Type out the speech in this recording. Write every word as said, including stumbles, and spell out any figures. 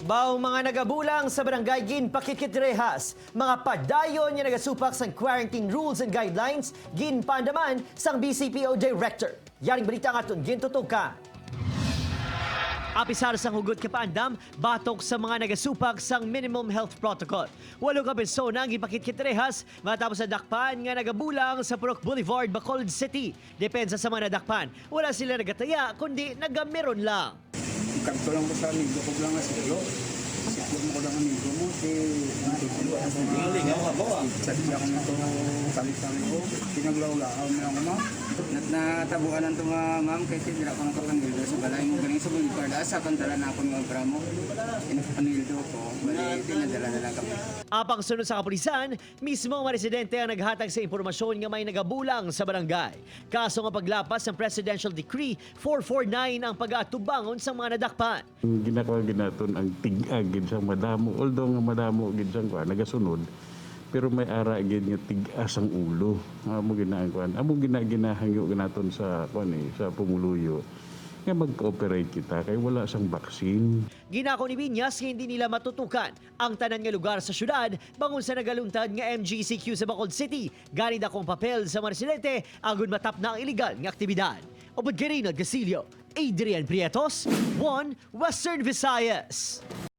Baw mga nagabulang sa barangay ginpakit-kit rehas, mga padayon nga nagasupak sang quarantine rules and guidelines ginpaandaman sang B C P O director. Yaring balita nga aton gintutukan. Apisar sang hugot nga paandam batok sa mga nagasupak sang minimum health protocol, walo ka persona ang ginpakit-kit rehas matapos nadakpan nga nagabulang sa Purok Boulevard, Bacolod City. Depensa sa mga nadakpan, wala sila nagataya kundi nagamiron lang. Kadto lang ko sa amigo ko lang nga siklo. Siklo mo ko lang amigo mo, si Sadya ko nito, salit lang ko. Pinaglawlaan mo lang, ma'am. Nat natabuan lang to nga, ma'am, kay si dira ko nakapanildo sa balay mo. Galing sa Boulevard, asa kang dala na akong obra mo. Pinapanildo ko, bali, pinadala na lang kami. Apang sunod sa kapulisan, mismo ang mga residente ang naghatag sa impormasyon nga may nagabulang sa barangay. Kaso nga paglapas sang Presidential Decree four four nine ang pag-atubangon sang mga nadakpan. Ginakuha gid naton ang tig-a gid sang madamo, although nga madamo gid sang kuan nagasunod, pero may ara gid nga tig-a sang ulo. Amo gid na ang kuan, amo gid na ginahangyo gid naton sa kuan eh, sa pumuluyo nga mag-cooperate kita kay wala sang vaccine. Ginako ni Viñas nga hindi nila matutukan ang tanan nga lugar sa syudad bangon sa nagaluntad nga M G C Q sa Bacolod City, gani dako ang papel sa mga residente agud matapna ang iligal nga aktibidad. Upod kay Reynald Gasilio, Adrian Prietos, One Western Visayas.